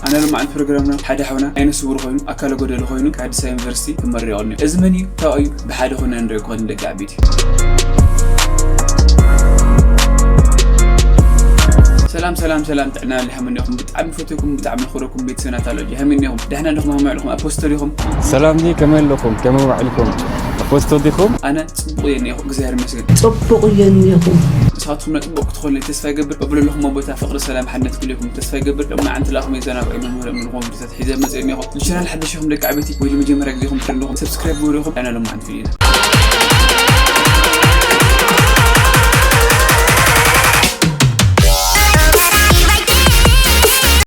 ኣነ ሎማዓንቲ ፕሮግራምና ሓደ ሓውና ዓይነ ስውር ኮይኑ ኣካለ ጎደሎ ኮይኑ ካብ ኣዲስ ኣበባ ዩኒቨርሲቲ ክመረቕ እዩ። እዚ መን እዩ? ታው እዩ? ብሓደ ኮይና ንሪኦ ክኾን ደቂ ዓበይቲ። ሰላም ሰላም ሰላም፣ ጥዕና ልሃመኒ ኢኹም። ብጣዕሚ ፈትየኩም፣ ብጣዕሚ ኣኽብረኩም ቤተሰብና ታሎጂ ሃመኒ ኢኹም። ደሕና ዲኹም? ሃመ ዕልኹም ኣፖስቶል ኢኹም? ሰላም ዲ፣ ከመይ ኣለኹም? ከመይ ውዒልኩም? ኣፖስቶል ዲኹም? ኣነ ጽቡቕ እየ እኒኤኹ፣ እግዚኣብሔር ይመስገን። ጽቡቕ እየ እኒኤኹ። ንስኻትኩም እውን ጽቡቕ ክትኾኑ ተስፋ ይገብር። ኣብ ዘለኹሞ ቦታ ፍቕሪ፣ ሰላም፣ ሓድነት ክህልወኩም ተስፋ ይገብር። ሎማዓንቲ ላኹም የዘናግዑ መምህር እምንኹም ቪዲዮታት ሒዘ መጽእ እኒኤኹ። ንቻናል ሓደሽ ኢኹም ደቂ ዓበይቲ ወይ ንመጀመርያ ግዜኹም ትርእዩ ኣለኹም፣ ሰብስክራይብ ግበሩ ኢኹም። ኣነ ሎማዓንቲ ቪዲዮና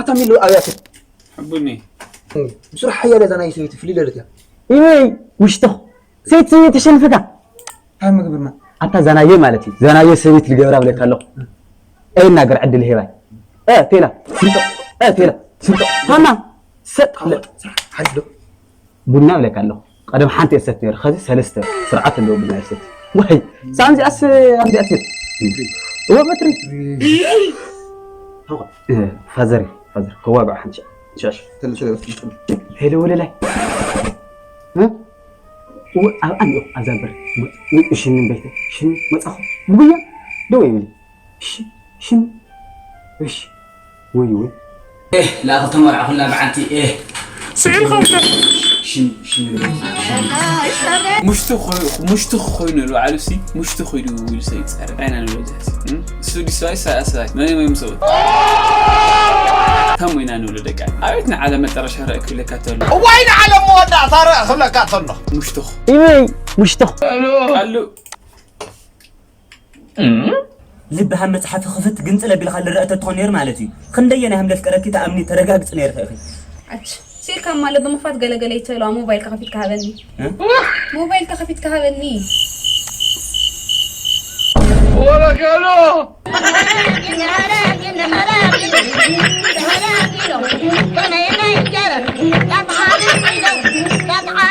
ኣታ ሚሉ ኣብያት ሓቡኒ። ብስሩ ሓያለ እዛ ናይ ሰበይቲ ፍልይ ለለት እያ። ኢበይ ውሽጥኹ ሰይቲ ተሸንፍካ። እንታይ ምግብና? ኣታ ዛናየ ማለት እዩ። ዛናየ ሰበይት ልገብራ ብለካ ኣለኹ። ኤ እናገር ዕድል ሄባይ። ኤ ቴላ፣ ስንጦ። ኤ ቴላ፣ ስንጦ። ሃማ፣ ሰጥ፣ ፍለጥ። ሓይሽ ዶ? ቡና ብለካ ኣለኹ። ቀደም ሓንቲ እየ ዝሰቲ ነይረ፣ ኸዚ ሰለስተ ስርዓት ኣለዎ ቡና እየ ዝሰቲ። ወይ፣ ሳንዚኣስ፣ ኣንዚኣስ። እወ፣ በትሪ። እ፣ ፋዘር፣ ፋዘር፣ ከዋግዕ ሓንቲ ሻሽ። ሄሎ፣ ወለላይ። እ? እወ፣ ኣብ ኣንዮ፣ ኣብዛ በር። እወ፣ ሽኒ በይተ፣ ሽኒ መጻኹ። ብጉያ፣ ደው ይብል። ሽ-፣ ሽኒ፣ እሺ። ወይ፣ ወይ። ኤህ፣ ለኣኽልተ መርዓ ኩላ መዓልቲ፣ ኤህ። ስዒልካ ውሰድ። ሽን-፣ ሽን-፣ ሽን-፣ ሙሽቲ ኾይ-፣ ሙሽቲ ኾይኑ ሉ ዓለብሲ፣ ሙሽቲ ኾይኑ ኢሉ ሰብ ይጸርፍ። ኣይና ንብሎ ዝሕዝ። እም? እሱ ዲስ ሰብኣይ፣ ሰብኣይ፣ ሰብኣይ። መን እዮም እዮም ሰብኣይ? ታሞ ኢና ንብሎ ደቂ። ኣቤት ንዓለም መጨረሻ ረእ ክብለካ ተሎ። እዋይ ንዓለም መወዳእታ ረእ ክብለካ ተሎ። ሙሽትኹ። ኢበይ፣ ሙሽትኹ። ቃሉ። ልቢ ሃብ መጽሓፊ ክፍት ግንጽል ኣቢልካ ልረአ ተትኾን ነይሩ ማለት እዩ። ክንደየናይ ሃም ለፍቀረኪ ተኣምኒ ተረጋግጽ ነይርኺ ኢኺ። ኣች፣ ሲልካ እማ ልቢ ምኽፋት ገለገለ ይትህልዋ፣ ሞባይል ከኸፊት ከሃበኒ። እ? ሞባይል ከኸፊት ከሃበኒ። ወረከሎ!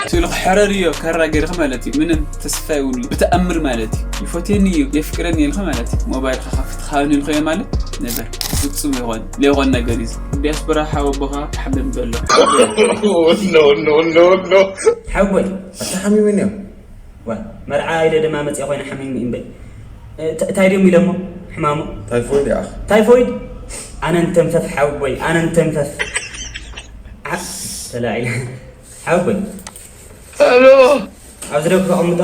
ስኢሉ ክሕረር እዮ፣ ካራ ገይርኺ ማለት እዩ። ምንም ተስፋ የብሉ። ብተኣምር ማለት እዩ። ይፈትየኒ እዩ፣ የፍቅረኒ ኢልኺ ማለት እዩ። ሞባይል ከኸፍት ከሃበኒ ኢልኺ ማለት ነበር። ፍጹም ይኾን፣ ለይኾን ነገር እዩ። ዲያስፖራ ሓወቦኻ ክሓምም ዘሎ። No, no, no, no. ሓወቦይ፣ ኣታ ሓሚሙኒ እዮም። ዋ፣ መርዓ ኢለ ድማ መጽኣ ኮይነ ሓሚሙኒ እምበይ። እ፣ ተ-፣ እንታይ ድዮም ኢሎሞ? ሕማሙ? ታይፎይድ ይኣኽ። ታይፎይድ? ኣነ እንተንፈፍ ሓወቦይ፣ ኣነ እንተንፈፍ። ዓ-፣ ተላዒለ። ሓወቦይ። ሄሎ። ኣብዚ ደው ክተቐምጦ?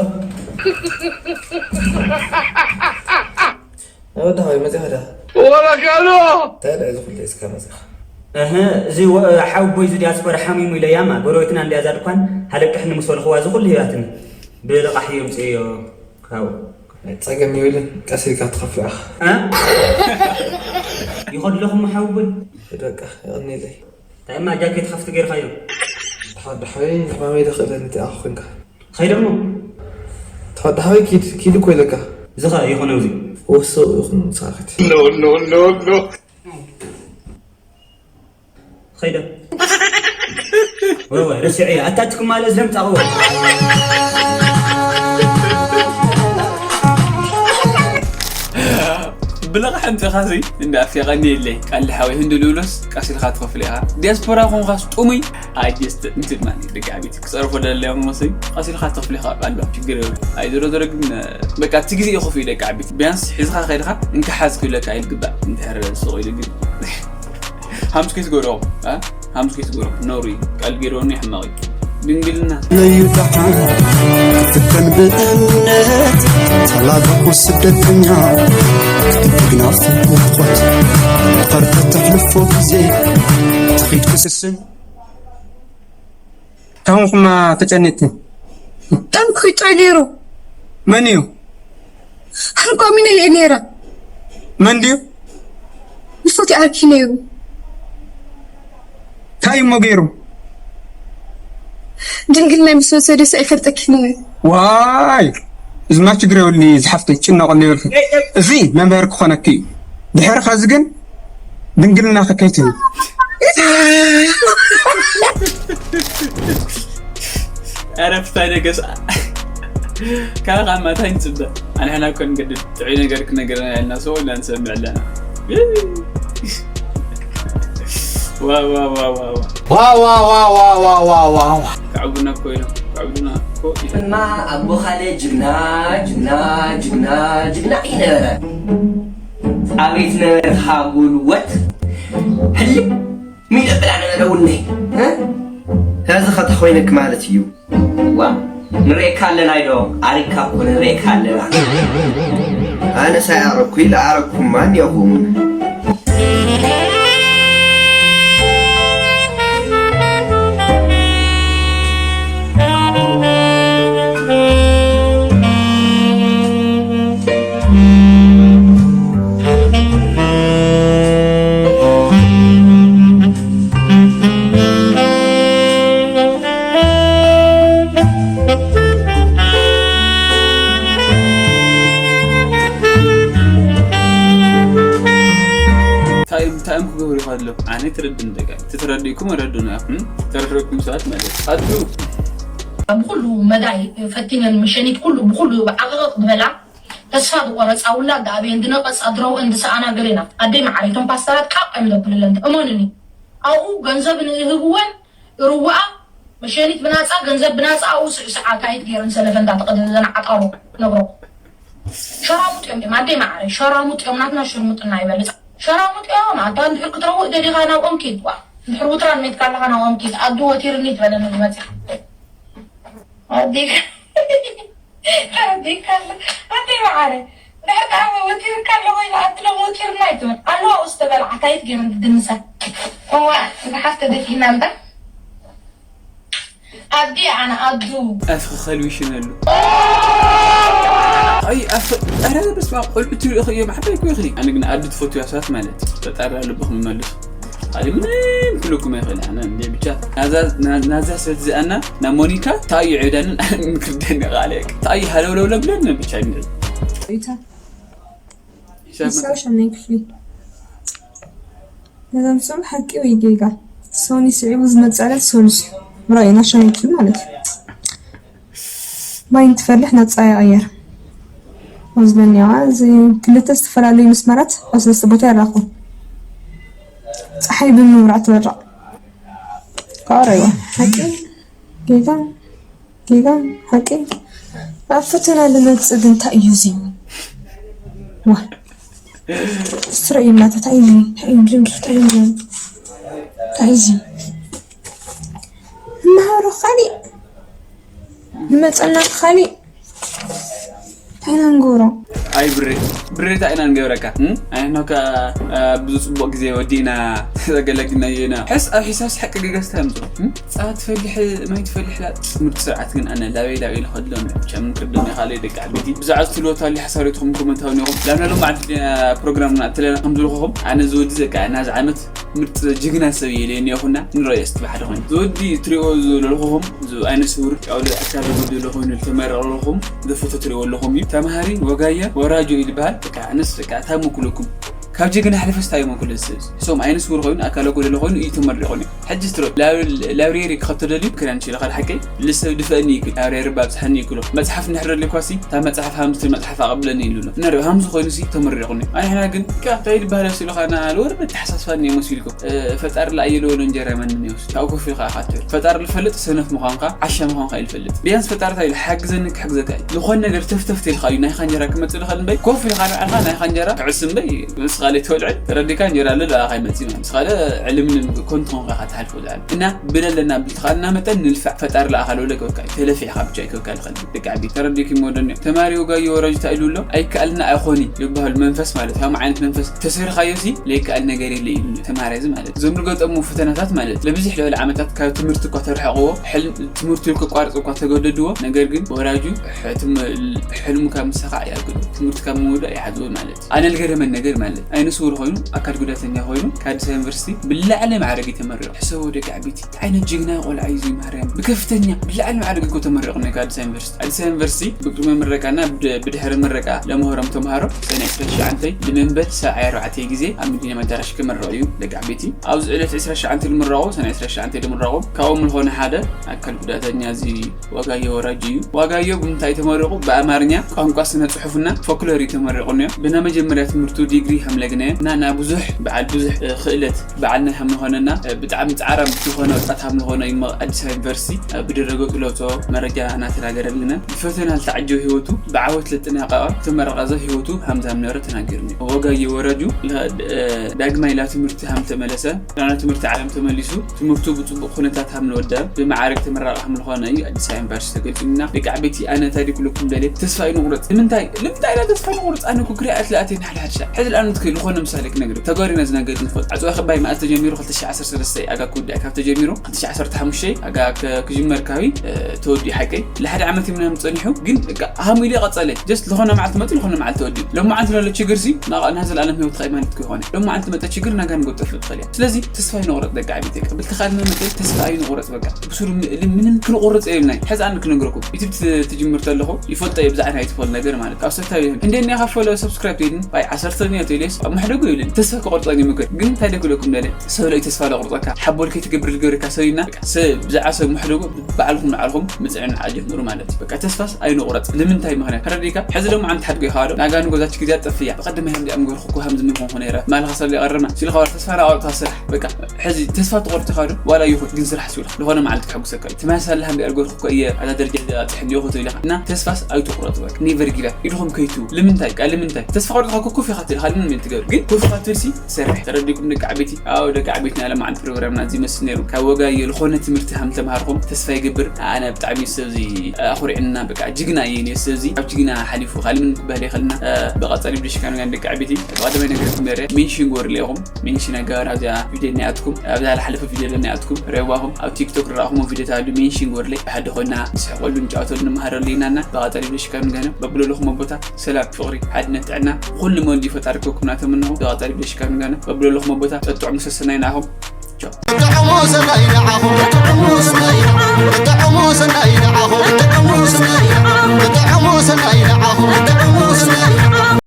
ወዲ ሓወይ መጺኻ ዲኻ? ወረከሎ! እንታይ ደኣ እዚ ኩሉ ሒዝካ መጺኻ? እህ፣ እዚ ወ-፣ ሓወቦይ እዚ ዲያስፖራ ሓሚሙ ኢለያማ፣ ጎረቤትና እንድያ እዛ ድኳን፣ ሃለቅሕኒ ምስ በልኽዋ እዚ ኩሉ ሂባትኒ። ብልቓሕ የምጽእዮ ካብኡ። ጸገም የብልን፣ ቀስ ኢልካ ትኸፍሎ ኢኻ። እ? ይኸድለኹም ሓወቦይ። ሂድ በቃ፣ የቐንየለይ። እንታይ እማ ጃኬት ከፍቲ ገይርካዮ? ድሓ-፣ ድሓይ ሕማመይ ዶ ክእለኒ እቲ ኣኻ ኮንካ? ኸይደ እሞ። ተወዳሃዊ ኪድ፣ ኪድ እኮ ኢለካ። ዝኸ ይኹን ኣብዚ። ወሶ ይኹን ሳኽት። No, no, no, no. ኸይደ። ወይ፣ ወይ፣ ረሲዐ እየ። ኣታችኩም ማለት ዘምጻእዎ። ብለቓሕ ኣምጺኻሲ እንዳ ኣፍ የቐንየለይ። ቃል ሓወይ ህንዲ ልብሎስ ቀስ ኢልካ ትኸፍል ኢኻ። ዲያስፖራ ኾንካስ ጥሙይ ኣጀስት እንትን ማለት ደቂ ዓበይቲ ክጸርፎ ደለዮም መሰለኝ። ቀስ ኢልካ ትኸፍል ኢኻ ቃል ችግር የብሉ። ኣይ ዞሮ ዞሮ ግን በቃ እቲ ግዜ ይኸፍዩ ደቂ ዓበይቲ። ቢያንስ ሒዝካ ከይድካ እንካ ሓዝ ክብለካ ይግባእ። እንድሕር ስቕ ኢሉ ግን ሃምስ ከይትገብሮ፣ እ? ሃምስ ከይትገብሮ። ነውሪ እዩ። ቃል ገይርወኒ ሕማቕ እዩ። ድንግልና። ነዩ ደሓን ክፍተን ብእምነት ተላበኩ ስደተኛ ክትግና ፍትቆት ኸርተት ተሕልፎ ግዜ ትኺድ ክስስን ታሁንኩማ ተጨኒቲ ጠንኩ ጠሊሩ መን እዩ? ኣንቋሚነ እየ ነይረ። መን ድዩ? ንፎቲ ዓርኪ ነይሩ። እንታይ እሞ ገይሩ? ድንግልና ምስ ወሰደስ ኣይፈልጠኪን እዩ። ዋይ! እዝማ ችግር የብልኒ ዝሓፍተይ፣ ጭነቐሉ ይበልኪ። እዚ መምሃሪ ክኾነኪ እዩ። ድሕሪ ኸዚ ግን ድንግልና ከከይትህቢ። ኧረ ፍታይ ነገስ። ካኻ ማታይ ንጽበ። ኣንሕና እኮ ንገድድ ጥዑይ ነገር ክነገረና ኢልና ሰው ኢልና ንሰምዕ ኣለና። ዋ ዋ ዋ ዋ ዋ ዋ ዋ ዋ ዋ ዋ ዋ ዋ ዋ። ከዕቡና እኮ ኢሎም ከዕቡና እኮ ኢሎም። እና ኣቦኻለ ጅግና ጅግና ጅግና ጅግና እዩ ነበረ። ኣቤት ነበርካ ጉልወት ህልም ሚለብላ ነበረ ውነይ። እ? ሕዚ ኸታ ኮይነክ ማለት እዩ። ዋ ንሬካ ኣለና ኢዶ ኣሪካ እኮ ንሬካ ኣለና። ኣነ ሳይኣረኩ ኢለ ኣረኩማ እኒኹም። እንታይ እዮም እንታይ እዮም ክገብሩ ይኽእሉ? ኣነ ትረድን ደቂ ተተረዲእኩም ረዱና። ተረድኩም ሰባት ማለት ኣዱ ብኩሉ መዳይ ፈቲነን መሸኒት ኩሉ ብኩሉ ዓቕቕ ዝበላ ተስፋ ዝቆረፃ ውላድ ኣበየን ድነቐፃ ድረውአን ድሰኣና ገሌና ኣደይ መዓረይ እቶም ፓስተራት ቃቕ እዮም ዘብልለን እመኑኒ ኣብኡ ገንዘብ ንህብወን ርዋኣ መሸኒት ብናፃ ገንዘብ ብናፃ ኣብኡ ስዕ ሰዓት ኣይት ገይረን ሰለፈ እንዳተቐደደን ዓጣሮ ነብሮ ሸራሙጥ እዮም እዮም ኣደይ መዓረይ ሸራሙጥ እዮም ናትና ሽርሙጥና ይበልፅ ሸራሙጥ እዮም ኣታ እንድሕር ክትረውእ ደሊኻ ናብኦም ኪድ ዋ እንድሕር ውትራን ሜትካ ኣለኻ ናብኦም ኪድ ኣዱ ወቲርኒ ትበለኒ ዝመፅእ ኣዴካ ኣዴካ ኣዴ መዓረ ድሕር ከዓ ወቲርካ ኣሎ ወይ ኣትሎም ወቲርና ይትብል ኣለዋ ውስተ በልዓት ኣይትገይሩ ድንሳ እዋ ዝሓፍተ ደፊእና እምበር ኣዲ ኣነ ኣዱ ኣፍኺ ከልዊሽነሉ ኣይ ኣፍ ኣረ በስመ ኣብ ቆልዑ ትሪኦ እዮም ሓባይ እኮ ይኽእል ኣነ ግን ኣዱ ትፈትዋ ሰባት ማለት ፈጣሪ ልብኹም ይመልሱ ካልእ ምንም ክልኩም ኣይኽእል ኣነ እንደ ብቻ ናዛ ናዛ ሰብ እዚኣና ናብ ሞኒካ ታዩ ዕብዳንን ምክርደን ቃለ ታዩ ሃለውለውለ ብለን ብቻ ይንዕል ቆይታ ሂሳብ ሂሳብ ሸመይ ክፍሊ ነዞም ሰብ ሓቂ ወይ ጌጋ ሶኒ ስዒቡ ዝመፅእ ዕለት ሰሉስ ራእዩና ሸመይ ክፍሊ ማለት እዩ ማይ እንትፈልሕ ናብ ፀሓይ ይቕየር ወዝለኒዋ እዚ ክልተ ዝተፈላለዩ መስመራት ኣብ ሰለስተ ቦታ ይራኸቡ ፀሓይ ብምብራዕ ትበርቕ ካረይዋ ሓቂ ጌጋ ጌጋ ሓቂ ኣብ ፈተና ልመፅእ ግን እንታይ እዩ እዚ ዋ ስረ ይብላታ እንታይ እዩ እንታይ እዩ እንታይ እዩ እንታይ እዩ እንታይ እዩ እዚ እናሃሮ ካሊእ ንመፀና ካሊእ እንታይ ኢና ንገብሮ ኣይ ብሬ ብሬ እንታይ ኢና ንገብረካ ኣሕና ከ ብዙ ፅቡቅ ግዜ ወዲእና ዘገለግና ኢና ሕስ ኣብ ሒሳብ ሓቂ ገገስታ ምፅ ፀባ ትፈልሕ ማይ ትፈልሕ ላ ትምህርቲ ስርዓት ግን ኣነ ላበይ ላበይ ኢለ ከድሎም ጨምን ቅድም ኢኻለ ደቂ ዓበይቲ ብዛዕባ ትልወታሉ ሓሳሪትኩም ኮመንታዊ ኒኹም ላምና ሎም ዓዲ ፕሮግራምና እትለና ከም ዝልኹኹም ኣነ ዝወዲ ዘቃ ናዚ ዓመት ምርጥ ጅግና ሰብ እየ ኢለ እኒኦኹና ንረዮ እስቲ ብሓደ ኮይኑ ዝወዲ ትሪኦ ዝለልኹኹም እዚ ኣይነ ስውር ያው ኣካል ጎደሎ ኮይኑ ዝተመረቐ ኣለኹም ዝፈቶ ትሪኦ ኣለኹም እዩ ተምሃሪ ወጋየ ወራጆ እዩ ዝበሃል በቃ ኣነስ በቃ እንታይ መኩለኩም ካብ ጅግና ሕልፈስ እንታይ መኩለ ሰብ ሕሶም ኣይነ ስውር ኮይኑ ኣካለ ጎደሎ ኮይኑ እዩ ተመሪቑ ነዩ ሕጂ ስትሮ ላብሬሪ ክኸተደልዩ ክዳን ችለ ካልሓቀይ ልሰብ ድፈእኒ ይክል ላብሬሪ ባብፅሐኒ ይክሎ መፅሓፍ እንድሕር ደልኳሲ እታ መፅሓፍ ሃምዝቲ መፅሓፍ ኣቐብለኒ ይብሉ ነሪኦ ሃምዚ ኮይኑሲ ተመሪቑ ነዩ ኣንሕና ግን እንታይ ዝበሃል ሲሉ ኻና ልወር መተሓሳስባኒ እዩ መሲልኩም ፈጣሪ ላ ኣየለወሎ እንጀራ ማንም ይወስድ ካብ ኮፍ ኢልካ ኢኻ ትብል ፈጣሪ ዝፈልጥ ሰነፍ ምዃንካ ዓሻ ምዃንካ እዩ ዝፈልጥ ቢያንስ ፈጣሪ እንታይ ኢሉ ሓግዘኒ ክሕግዘካ እዩ ዝኾን ነገር ተፍተፍ ተልካ እዩ ናይኻ እንጀራ ክመፅእ ዝኽእል እምበይ ኮፍ ኢልካ ንዓኻ ናይኻ እንጀራ ክዕስ እምበይ ንስኻ ለይትበልዕን ተረዲካ እንጀራ ኣሎ ልኣኻ ይመፅእ ማለት ንስኻ ለ ዕልምልም ኮንትኾንካ ኢኻ ትሓልፎ ዝዓል እና ብለለና ብልትኻልና መጠን ንልፋዕ ፈጣሪ ልኣኻ ለውለ ክበካ እዩ ተለፊዕኻ ብቻ ይክበካ ልኽእል ደቂ ዓቢ ተረዲኩም ወደኒ ተማሪ ወጋዮ ወራጅ እንታይ ኢሉ ኣሎ ኣይከኣልና ኣይኾኒ ዝበሃል መንፈስ ማለት ከም ዓይነት መንፈስ ተሰሪኻዮ ሲ ለይከኣል ነገር የለ ኢሉ ተማሪ እዚ ማለት እዞም ዝገጠሙ ፈተናታት ማለት ለብዙሕ ልዕሊ ዓመታት ካብ ትምህርቲ እኳ ተርሕቕዎ ትምህርቲ ከቋርፅ እኳ ተገደድዎ ነገር ግን ወራጁ ሕልሙ ካብ ምሳኻዕ ይኣግዶ ትምህርቲ ካብ ምውዳእ ይሓዝዎ ማለት ኣነ ልገረመን ነገር ማለት ኣይነ ስውር ኮይኑ ኣካል ጉዳተኛ ኮይኑ ካብ ኣዲስ ዩኒቨርሲቲ ብላዕሊ ማዕረግ ተመሪቑ ሕሰቦ ደቂ ዓቢቲ ዓይነት ጅግና ቆልዓ እዩ ማርያም ብከፍተኛ ብላዕሊ ማዕረግ እኮ ተመሪቑ ናይ ኣዲስ ዩኒቨርሲቲ ኣዲስ ዩኒቨርሲቲ ብቅድሚ ምረቃና ብድሕሪ ምረቃ ለመሆሮም ተምሃሮ ሰነ ዕስራ ትሽዓተ ልምንበል ሰብዓይ ኣርባዕተ ግዜ ኣብ ሚሊኒየም ኣዳራሽ ክምረቑ እዩ ደቂ ዓበይቲ ኣብዚ ዕለት ዕስራ ትሽዓተ ልምረቑ ሰነ ዕስራ ትሽዓተ ልምረቑ ካብኦም ዝኾነ ሓደ ኣካል ጉዳተኛ እዚ ዋጋዮ ወራጅ እዩ ዋጋዮ ብምንታይ ተመሪቑ ብኣማርኛ ቋንቋ ስነ ፅሑፍና ፎክሎር እዩ ተመሪቑ ነዮ ብና መጀመርያ ትምህርቱ ዲግሪ ሃምለ ግን እና እና ብዙሕ በዓል ብዙሕ ክእለት በዓል ናይ ሃምልኾነና ብጣዕሚ ፃዕራም ዝኾነ ወጣት ሃምልኾነ እዩ። ኣዲስ ኣበባ ዩኒቨርሲቲ ብድረገፁ ለውፅኦ መረጃ እናተናገረልና ብፈተና ዝተዓጀው ህይወቱ ብዓወት ለጠናቀቀ ተመረቀ ዘ ህይወቱ ሃምዛም ነረ ተናገርኒ። ወጋየ ወረጁ ዳግማይ ላ ትምህርቲ ሃም ተመለሰ። ና ትምህርቲ ዓለም ተመሊሱ ትምህርቱ ብፅቡቅ ኩነታት ሃም ንወደ ብመዓረግ ተመራቂ ሃም ዝኾነ እዩ ኣዲስ ኣበባ ዩኒቨርሲቲ ተገልፂልና። ደቂ ዓበይቲ ኣነ እንታይ ድኩልኩም ደሌ ተስፋ ይንቁረፅ ንምንታይ ንምንታይ ኢላ ተስፋ ንቁርፅ ኣነ ኩክሪ ኣትለኣት ንሓደ ሓድሻ ሕዚ ኣነ ትክእል ዝኾነ ምሳሌ ክነግር ተጓሪና ዝነገር ንፈልጥ ኣፅዋ ክባይ መኣዝ ተጀሚሩ ክልተ ሽሕ ዓሰርተ ሰለስተ ኣጋ ክውዳእ ካብ ተጀሚሩ ክልተ ሽሕ ዓሰርተ ሓሙሽተ ኣጋ ክጅመር ካቢ ተወዲኡ ሓቀይ ለሓደ ዓመት ምናምን ፀኒሑ ግን ሃሙ ኢሉ ቀፀለ just ዝኾነ መዓልቲ መጡ ዝኾነ መዓልቲ ተወዲኡ ሎማዓንቲ ለሎ ችግር ሲ ናዘለኣለም ህይወት ኸይ ማለት ክኾነ ሎማዓንቲ መጠ ችግር ናጋን ጎጠፍ ትኽእል እያ ስለዚ ተስፋ ይንቁረፅ ደቂ ዓቢት ቀብል ተኻል መመጠ ተስፋ ይንቁረፅ በቃ ብሱሩ ምንም ክንቁርፅ የብልናይ ሕፃን ክነግረኩም ዩቲብ ትጅምር ተለኹ ይፈልጦ እየ ብዛዕባ ናይ ትፈልጥ ነገር ማለት ካብ ሰብታዊ ይሁን እንደ እኒያ ካፈሎ ሰብስክራይብ ትሄድን ባይ ዓሰርተ ሚያ ቴሌስ ኣብ መሕደጉ ይብልን ተስፋ ክቆርፀን ይምክር ግን እንታይ ደክለኩም ደለ ሰብ ለይ ተስፋ ለቁርፀካ ሓቦል ከይትገብር ዝገብርካ ሰብና ሰብ ብዛዕባ ሰብ መሕደጉ ባዕልኩም ንዓልኩም ምፅዕን ዓጀምሩ ማለት እዩ በቃ ተስፋስ ኣይንቁረፅ ንምንታይ ምክንያት ተረዲካ ሕዚ ደሞ ዓንት ሓድጎ ይኻዶ ናጋን ጎዛች ግዜ ጠፍያ ብቀደም ይሃም ዲኣም ገርኩ እኮ ሃምዚ ምን ኮንኩ ነይረ ማልካ ሰብ ሊቀረማ ሲልካ ተስፋ ናቆርታ ስራሕ በቃ ሕዚ ተስፋ ትቆርጥ ኢኻ ዶ ዋላ ይኹን ግን ስራሕ ሲውልካ ዝኾነ መዓልቲ ክሕጉሰካ እዩ ትመሳለ ሃም ዲኣር ገርኩ እኮ እየ ኣዛ ደረጃ እዚኣ ፅሕ እንዲኹ ትብል ኢኻ እና ተስፋስ ኣይትቁረፅ በቃ never give up ኢድኹም ከይቱ ልምንታይ ቃ ልምንታይ ተስፋ ቆርጥካ ኮፍ ኢኻ ትብል ካልምን ምን ትገብር ግን ኮፍ ኢኻ ትብል ሲ ትሰርሕ ተረዲኩም ደቂ ዓበይቲ ኣው ደቂ ዓበይትና ለማዓንቲ ፕሮግራምና እዚ መስል ነይሩ ካብ ወጋየ ዝኾነ ትምህርቲ ሃም ተምሃርኩም ተስፋ ይገብር ኣነ ብጣዕሚ ሰብዚ ኣኹሪዕና በቃ ጅግና እየ ነየ ሰብዚ ኣብ ጅግና ሓሊፉ ካልምን ክበሃል ይኽልና ብቐፃሊ ብደሽካኑ ያን ደቂ ዓበይቲ ብቐደማይ ነገር ክመረ ሜንሽን ጎርለ ኢኹም ሜንሽን ኣጋባር ኣብዚኣ ቪድዮ ናይኣትኩም ኣብዛ ዝሓለፈ ቪድዮ ናይኣትኩም ረዋኹም ኣብ ቲክቶክ ረኣኹም ቪድዮ ታሉ ሜንሽን ጎርለ ብሓደ ኮይና ንስሕቀሉ ንጫወተሉ ንመሃረሉ ኢና እና ብቐፃሊ ብደሽካኑ ገነ በብለለኹም ቦታ ሰላም ፍቕሪ ሓድነት ጥዕና ኩሉ መወልዲ ፈጣሪ ክወኩም ናተምንኹም ብቐፃሊ ብደሽካኑ ገነ በብለለኹም ቦታ ጠጥዑ ምሰሰናይ ንኣኹም ቻው ጥዑሙ ሰናይ ንዓኹም